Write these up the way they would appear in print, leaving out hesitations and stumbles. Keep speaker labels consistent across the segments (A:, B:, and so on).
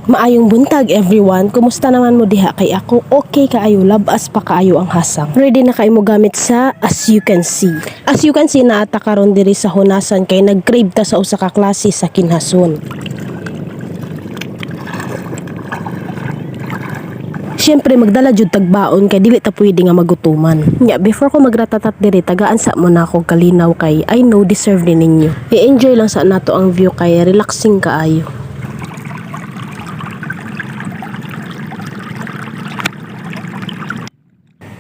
A: Maayong buntag, everyone. Kumusta naman mo diha? Kay ako okay kaayo, labas pa kaayo ang hasang. Ready na kay mo gamit sa as you can see. As you can see, naa ta karon diri sa Honasan kay nag-crave ta sa usa ka klase sa kinhason. Siyempre magdala jud tagbaon kay dili ta pwede nga magutuman. Nya before ko magratatat diri, tagaan sa mo na ako kalinaw kay I know deserve ni ninyo. I-enjoy lang sa nato ang view kay relaxing kaayo.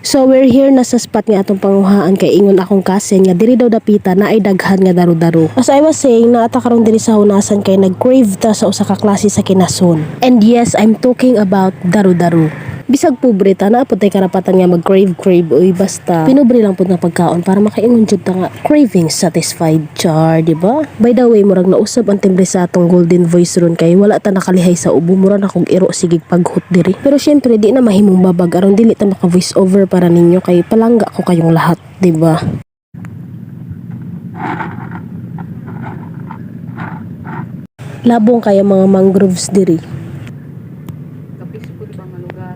A: So we're here na sa spot nga atong panguhaan kay ingon akong cousin nga diri daw dapita na ay daghan nga daro-daro. As I was saying, naa ta karon diri sa Honasan kay nag-crave ta sa usa ka klase sa kinason. And yes, I'm talking about daro-daro. Bisag pobre ta, naa pud tay karapatan nga mag-crave crave, uy, basta pinubre lang pud nga pagkaon para makaingon jud ta nga craving satisfied, char, di ba? By the way, murag nausab ang timbre sa atong golden voice ron kay wala ta nakalihay sa ubo, mura na kog iro sigig paghut diri. Pero syempre di na mahimong babag aron dili ta maka voice over para ninyo kay palangga ko kayong lahat, di ba? Labong kaya mga mangroves diri.
B: Kapispud ba nga lugar?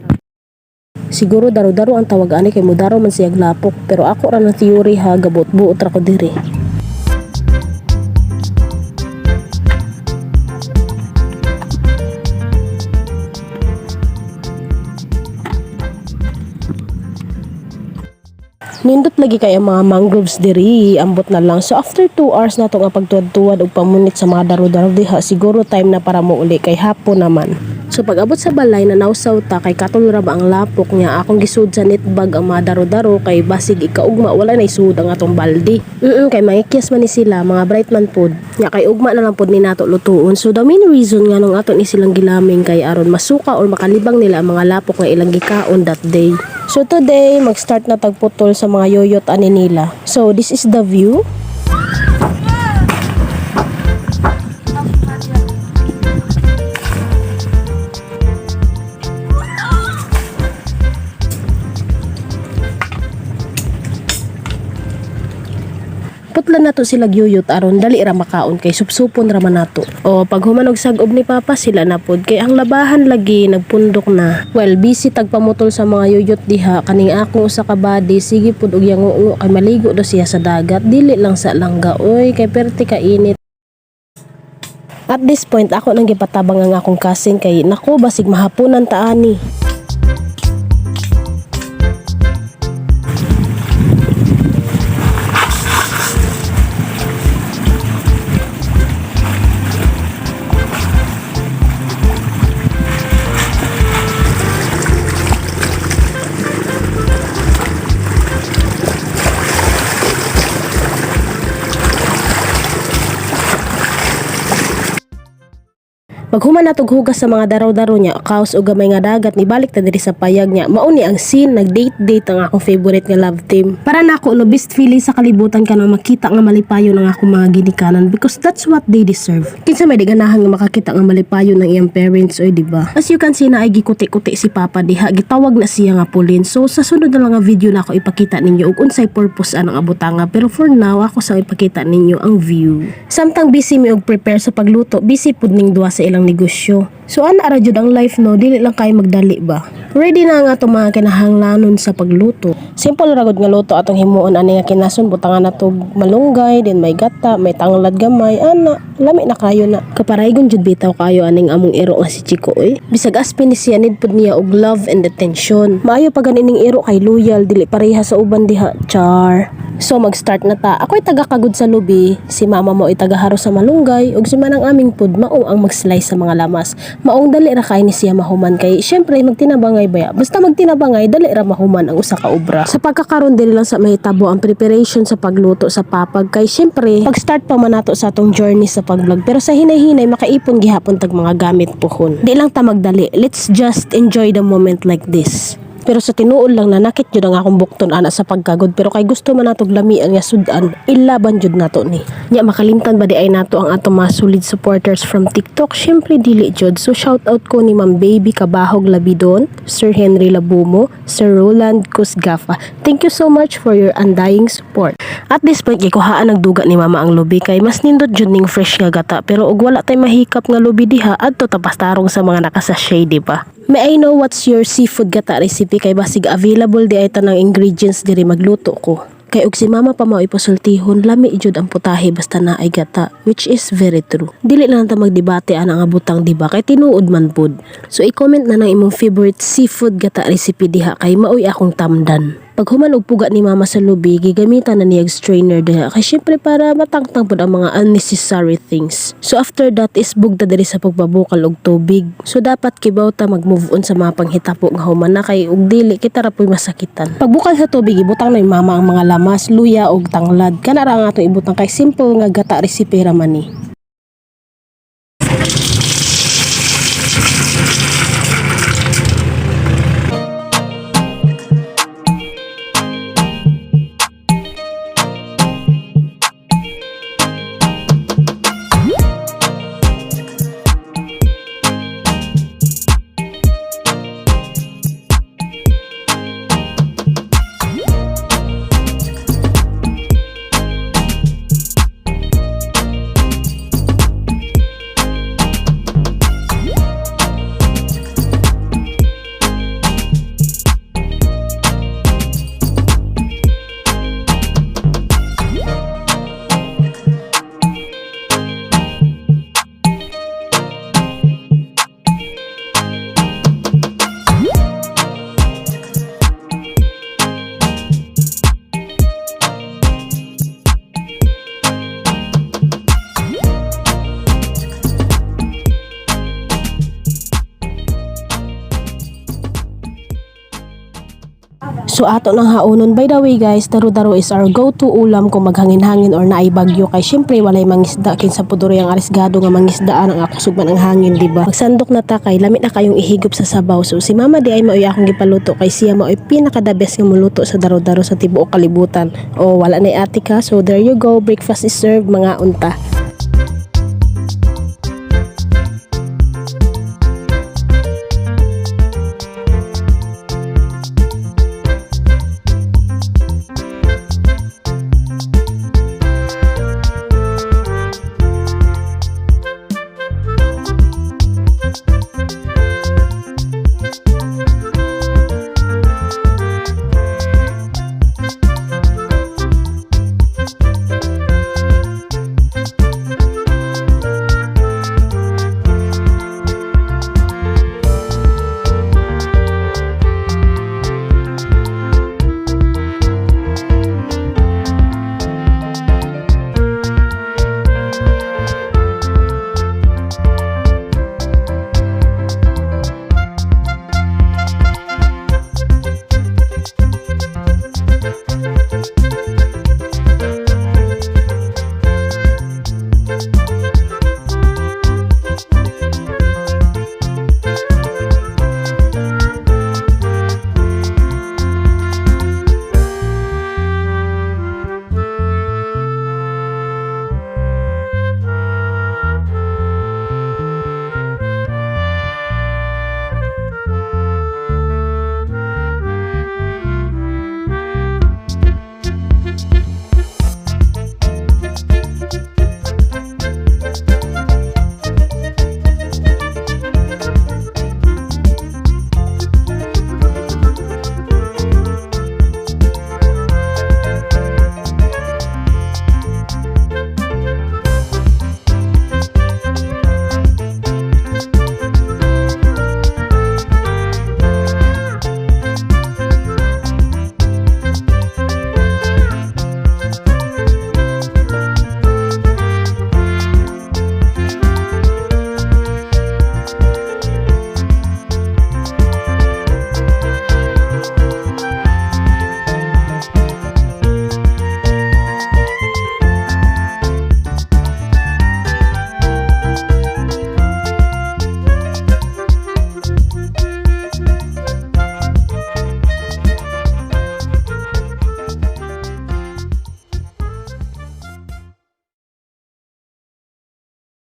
A: Siguro daro-daro ang tawag ani kay mudaro man siyag lapok, pero ako ra ng theory ha, gabot-buot ra ko diri. Nindot lagi kay ang mga mangroves diri, ambot na lang. So after 2 hours na to nga pagtuwad-tuwad og pamunit sa mga daro-daro diha, siguro time na para mo uli kay hapon naman. So pag abot sa balay na nawsaw ta kay katol ra ba ang lapok niya, akong gisud sa net bag ang mga daro-daro kay basig ikaugma wala na isud ang atong balde. Kay mangikyas man ni sila, mga bright man pod. Nya kay ugma na lang pod ni nato lutuon. So the main reason nga nung ato ni silang gilaming kay aron masuka or makalibang nila ang mga lapok nga ilang gikaon that day. So today, mag-start na tagputol sa mga yoyot ani nila. So this is the view. Putlan nato sila gyuyot aron dali ra makaon kay supsupon ra man nato. O pag human og sag-ob ni Papa, sila na pod kay ang labahan lagi nagpundok na. Well, busy tagpamutol sa mga yuyot diha kaning akong usa ka body, sige pod og yangungo kay maligo do siya sa dagat, dili lang sa langga oy kay perti ka init. At this point, ako nang gipatabang ang akong cousin kay nako basig mahaponan ta ani. Paghuman natog hugas sa mga daraw-daraw niya, kaos og gamay nga dagat, nibalik ta diri sa payag niya. Mao ni ang scene, nag-date-date ang akong favorite nga love team. Para nako no, best feeling sa kalibutan ka nang makita nga malipayon ang akong mga ginikanan because that's what they deserve. Kinsa may di ganahan nga makakita nga malipayon ng iyang parents oy, di ba? As you can see na ay gikuti-kuti si Papa diha, gitawag na siya nga Pauline. So sa sunod na lang nga video na ako ipakita ninyo og unsay purpose anang abutanga, pero for now ako sang ipakita ninyo ang view. Samtang busy mi og prepare sa pagluto, busy pud ning duha sa ilang negosyo. So ana ra jud ang life no, dili lang kay magdali ba. Ready na nga atong mga kinahanglanon sa pagluto. Simple ra gud nga luto atong himuon ani nga kinason, butangan nato malunggay, then may gata, may tanglad gamay, ana, lami na kayo na. Kaparaygon jud bitaw kayo aning among iro nga si Chico oy. Bisag aspin ni siya, need pud niya og love and attention. Maayo pa gani ning iro kay loyal, dili pareha sa uban diha, char. So mag-start na ta. Ako'y taga-kagud sa lubi, si mama mo ay taga-haro sa malunggay, ug si manang aming pud mao ang mag-slice sa mga lamas. Maong dali ra kay ni siya mahuman kay syempre magtinabangay baya. Basta magtinabangay, dali ra mahuman ang usa ka obra. Sa pagkakaron diri lang sa mahitabo ang preparation sa pagluto sa papag kay syempre pag-start pa man nato sa atong journey sa pag-vlog, pero sa hinay-hinay makaipon gihapon tag mga gamit pohon. Di lang ta magdali. Let's just enjoy the moment like this. Pero sa tinuod lang, nanakit jud ang akong bukton ana sa pagkagod, pero kay gusto man natog lamian nga sudan, ilaban jud nato ni. Nya makalimtan ba diay nato ang atong mga solid supporters from TikTok? Syempre dili jud. So shout out ko ni Ma'am Baby Kabahog Labidon, Sir Henry Labumo, Sir Roland Kusgafa. Thank you so much for your undying support. At this point, gikuhaan ng duga ni Mama ang lubi kay mas nindot jud ning fresh nga gata, pero og wala tay mahikap nga lubi diha, adto ta pastarong sa mga nakasachet, di ba? May I know what's your seafood gata recipe kay basig available diay tanang ingredients diri, magluto ko? Kay og si Mama pa mao ipasultihon, lami jud ang putahe basta naay gata, which is very true. Dili lang ta magdebate ana nga butang, di ba? Kay tinuod man pud. So i-comment na nang imong favorite seafood gata recipe diha kay maoy akong tamdan. Paghuman og puga ni Mama sa lubi, gigamitan na niya og strainer diha kay syempre para matangtang pud ang mga unnecessary things. So after that is bugta diri sa pagbabukal og tubig. So dapat kibaw ta mag-move on sa mga panghitabo nga human na kay og dili kita ra po'y masakitan. Pagbukal sa tubig, ibutang na ni Mama ang mga lamas, luya og tanglad. Kana ra ang atong ibutang kay simple nga gata recipe ra man ni. So ato nang haonon. By the way guys, daro-daro is our go-to ulam kung maghangin-hangin or naay bagyo kay syempre walay mangisda, kinsa po ang arisgado nga mangisdaan ang akusog man ang hangin, di ba? Magsandok na ta kay lami na kayong ihigop sa sabaw. So si Mama diay maoy akong gipaluto kay siya maoy pinaka the best nga muluto sa daro-daro sa tibuok kalibutan. O wala na ate ka. So there you go, breakfast is served, mga unta.